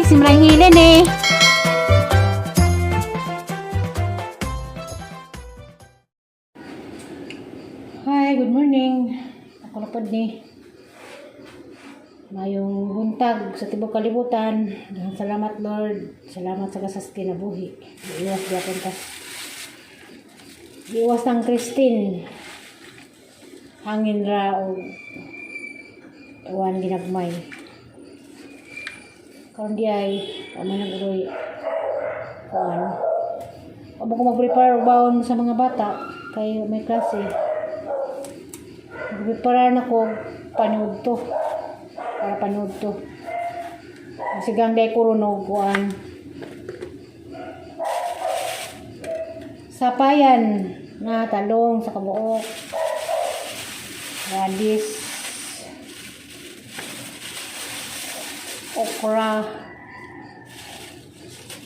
Simrang hilin eh. Hi, good morning. Ako na pod ni. Mayong buntag sa tibok kalibutan. Daghang salamat, Lord. Salamat sa kasas kinabuhi. Iwas gyapon ta. Iwas ng Christine. Hangin ra og uwan ginagmay. Karon di ay wa man nag-uroy kuan. Wa mo ko mag-prepare og baon sa mga bata kay may klase. Nagprepare na ko panood to. Para panood to. Sigang day ko ron og kuan. Sapayan na talong sa kabuok. Radish. Okra.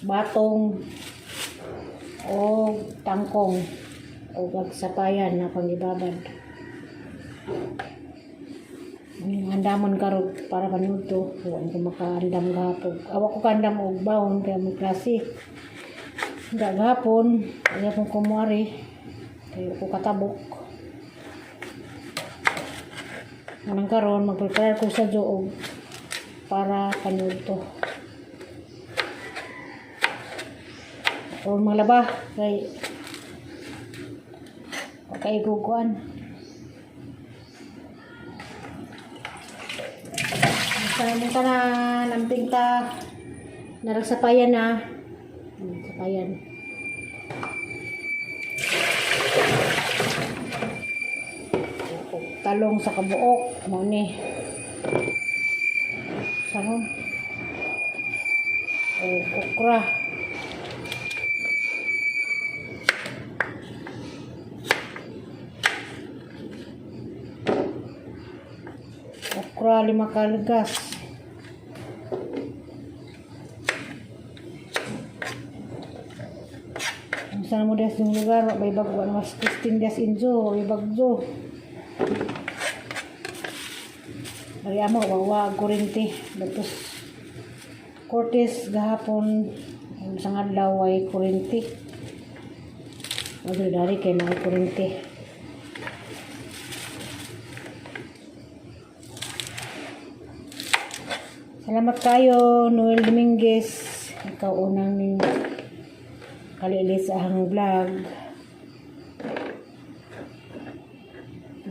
Batong. O tangkong. O sapayan na pangibabad. Andamon karon para panood to. Huwag ko makaandam gahapon. Awa ko kaandam og baon kaya may klase. Nga gahapon, ayaw kong kumuari. Kaya ko katabok. Anang karon mag-prepare ko sa og para panood to. Karon mga laba kay kay kuan. Sa mong tanan, amping ta. Naragsapayan na. Sapayan. Talong sa kabuok. Mao ni. Sarong. O, okra. Okra, lima kaligas. Sana mo des yung lugar, wa may bagwa na mas Christine des injo, may bagjo. Ari amo wa kurente. Tapos Cortes gahapon sa adlaw ay kurente. Wala dari kay mga kurente. Salamat kayo, Noel Dominguez. Ikaw unang ning kalili sa ahang vlog.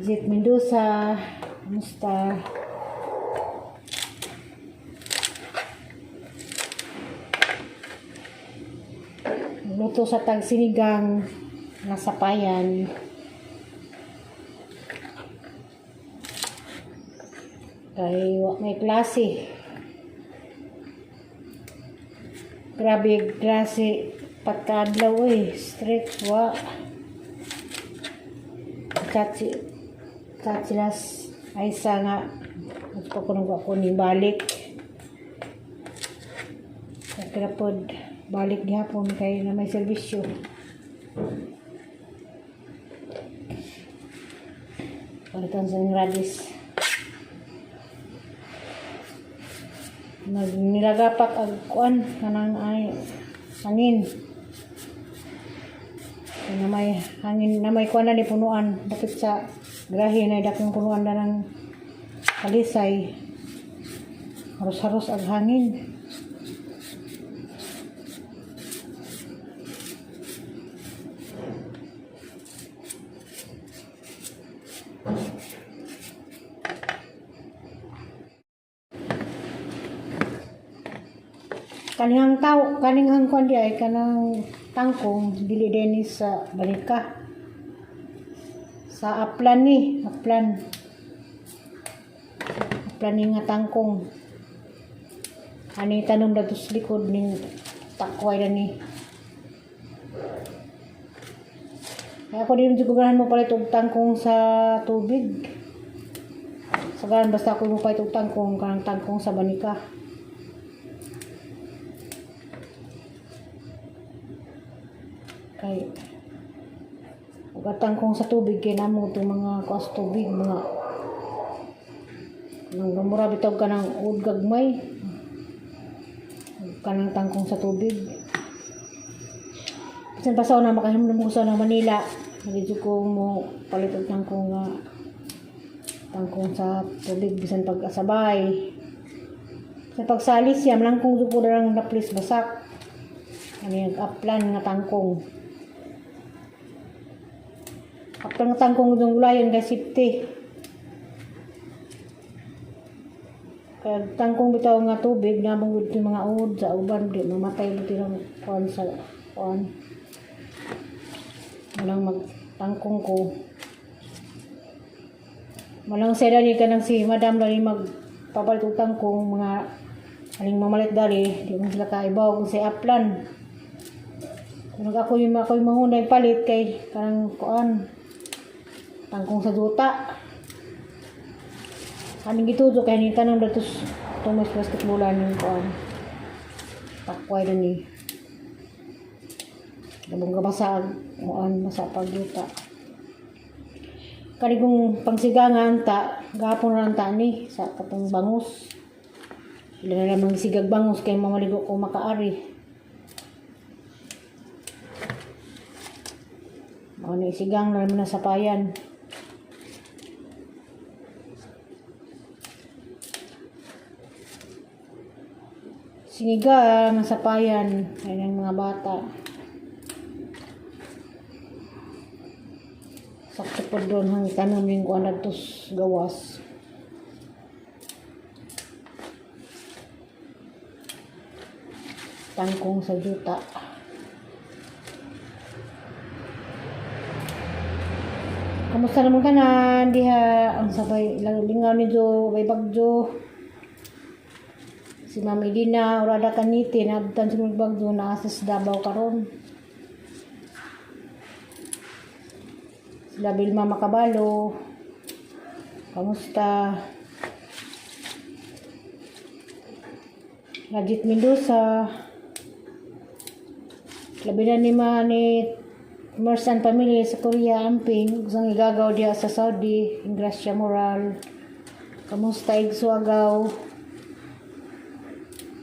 Zit Mendoza, kamusta? Luto sa tag sinigang na sapayan. Kay wa may klase. Grabe klase pagkaadlaw eh. Strict wa. Chat si chat sila ay sa nga gusto ko nung ako ni balik. Okay na pod balik gihapon kay na may serbisyo. Palitan sa radis. Nagnilagapak ag kuan kanang ay hangin. Kay na may hangin na may kuan na ni punuan dapit sa grahe na dakong punuan na ng kalisay. Haros-haros ang hangin. Kaninghang tao, kaninghang kuan di ay kanang tangkong dili din ni sa balika. Sa aplan ni, aplan. Aplan ni nga tangkong. Ani tanom dato sa likod ning takway na ni. Kaya ako din jud mo palit og tangkong sa tubig. Sa ganan basta ako mo palit og tangkong kanang tangkong sa banika. Kay ug tangkong sa tubig kay namo itong mga kuas tubig mga nang mura bitaw ka ng ud gagmay. kanang tangkong sa tubig. Bisan pa sa una makahinumdum ko sa una Manila. Nagidyo ko mo palit og tangkong nga tangkong sa tubig bisan pag asabay. Sa pagsali siya, malangkong jud ko darang naplis basak. Ano yung uplan nga tangkong. Uplan nga tangkong yung gulayan kay safety. Kaya tangkong bitaw nga tubig na manggod yung mga uod sa uban di mamatay buti ng kuan sa kuan. Walang magtangkong ko. Walang seda ni kanang si Madam dali magpapalit og tangkong mga aling mamalit dali di mo sila kaibaw kung sa uplan. Kung ako yung mangunay palit kay kanang kuan tangkong sa duta. Aning gitudo kay ni tanong datos Thomas basketballan ning kuan. Takway na ni. Labong kabasa kuan basa pagduta. Kani kung pangsigangan ta gahapon ra ta ni sa katong bangus. Ila na lamang sigag bangus kay mamaligo ko makaari. Mao ni sigang na naman na sa payan. Singiga nga sa payan ay ng mga bata. Sakto po doon hang tanom yung kuan adtos gawas. Tangkong sa juta. Kamusta naman ka na diha? Ang sabay lingaw ni Jo, bay bagjo. Si Ma'am Edina, Urada Kaniti, nabtan sa mga bagjo na sa Davao karon. Sila Vilma Makabalo. Kamusta? Rajit Mendoza. Labi na ni ma ni Mersan Family sa Korea, Amping. Gustong igagaw diha sa Saudi, Ingracia Moral. Kamusta Igso Agaw?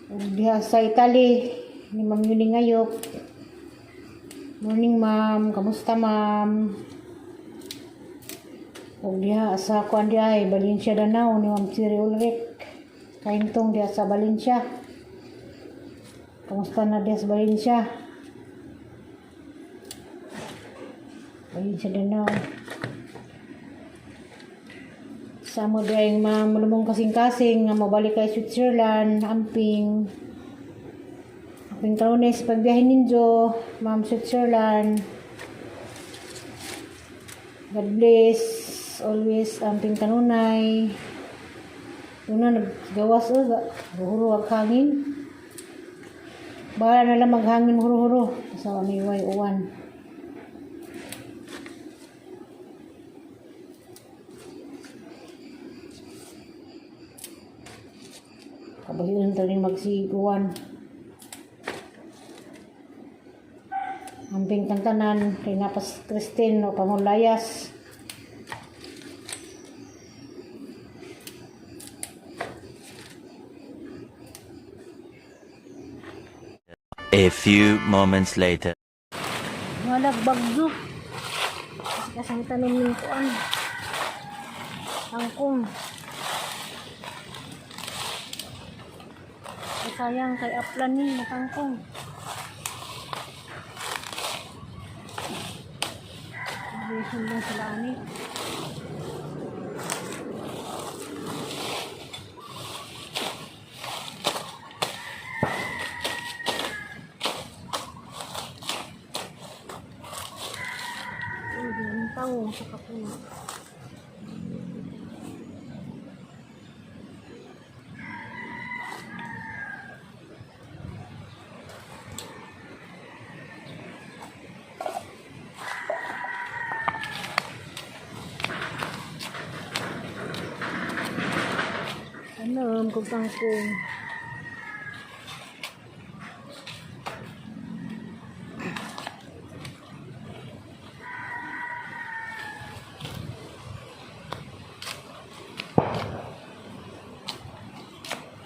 Ug diha sa Italy, ni Ma'am Yuni Ngayok. Morning, ma'am, kamusta, ma'am? Ug diha sa kuan diha ay Valencia Danao ni Ma'am Siri Ulrich. Kaintong diha sa Valencia. Kamusta na diha sa Valencia? Valencia Danao. Sa mo diha yung mga mulumong kasing-kasing nga mobalik kay Switzerland, amping. Amping karones pagbiyahe ninyo, Ma'am Switzerland. God bless always, amping kanunay. Una naggawas o huro ag hangin. Bahala na lang maghangin huro-huro sa amiway uwan. Kabahin ta rin magsiguan. Amping tantanan kay napas Christine o pamulayas. A few moments later. Walag bagyo. Kasi kasang tanom ng kuan. Tangkong. Ay, sayang kay aplan ni matangkong. Reason lang sila ani. Uy, ang tao sa kapuno. Ano, kung tangkong.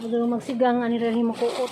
Madulong magsigang, ani rin makuot.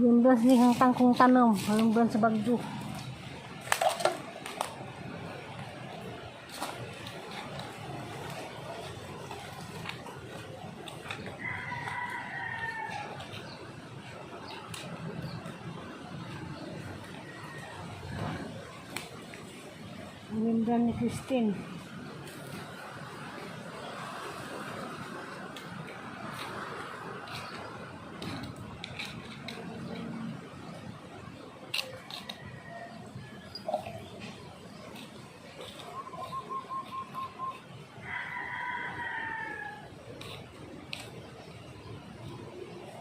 Remembrance ni hang tangkong tanom, remembrance sa Bagyo. Remembrance ni Christine.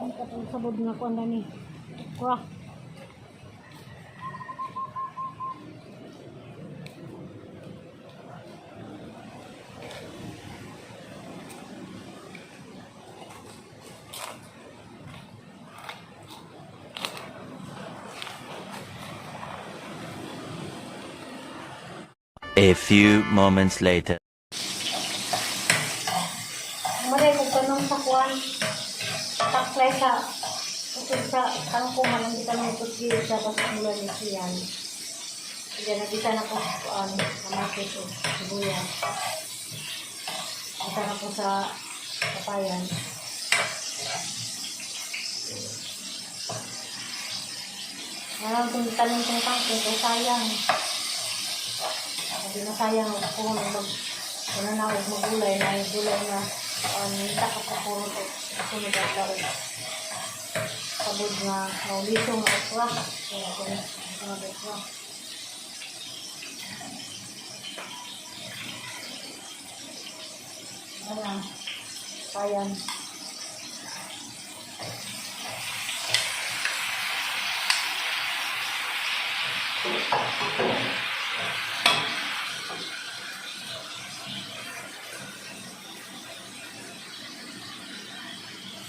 Ang katong sabod nga kuan ni. Okra. A few moments later. Maray kog tanong sa kuan. Taklay sa utod sa kangkong man hindi ka nang utod sa mula ni siyan. Kaya nagisa na ko sa kuan kamatis o sibuyas. Nagisa na ko sa papayan. Ngayon, kung tanong kong kangkong, kung sayang. Hindi na sayang ako nung mag una na og magulay na yung gulay na minta ka sa puro to sunod at laog sabod nga nauliso nga okra kaya ako ni sunod okra. Ano, sayang.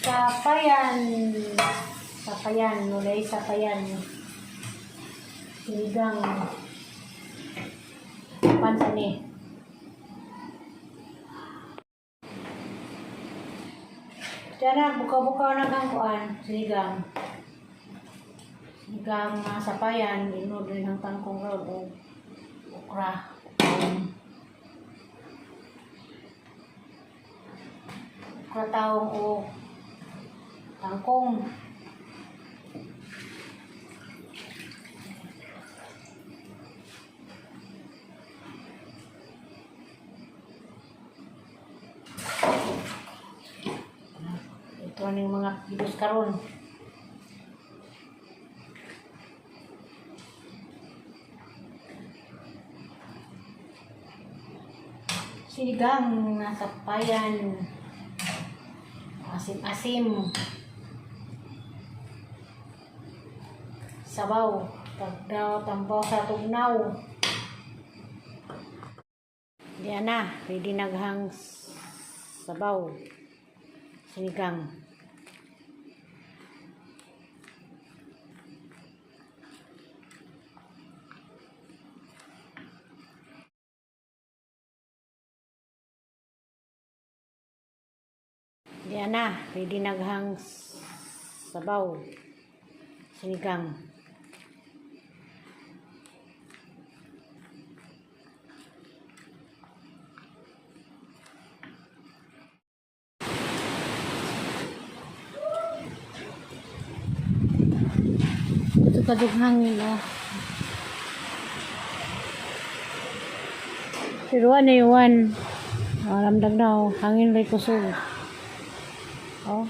Sapayan. Sapayan. Nulay sapayan. Sinigang. Pansan eh. Diyan buka-buka na kang kuan. Sinigang. Sinigang nga sapayan. Inod rin ang tangkong road. O okra. Okra taong o kangkong. Ito na yung mga kilos karon. Sinigang nasa payan. Asim-asim. Sabaw. Tagdaw, tambaw sa tugnaw. Diyan na, ready naghang sabaw. Sinigang. Diyan na, ready naghang sabaw. Sinigang. Ito kadug hangin oh. Pero ano yung one? Alam dag na oh. Hangin rin kusog. Oh.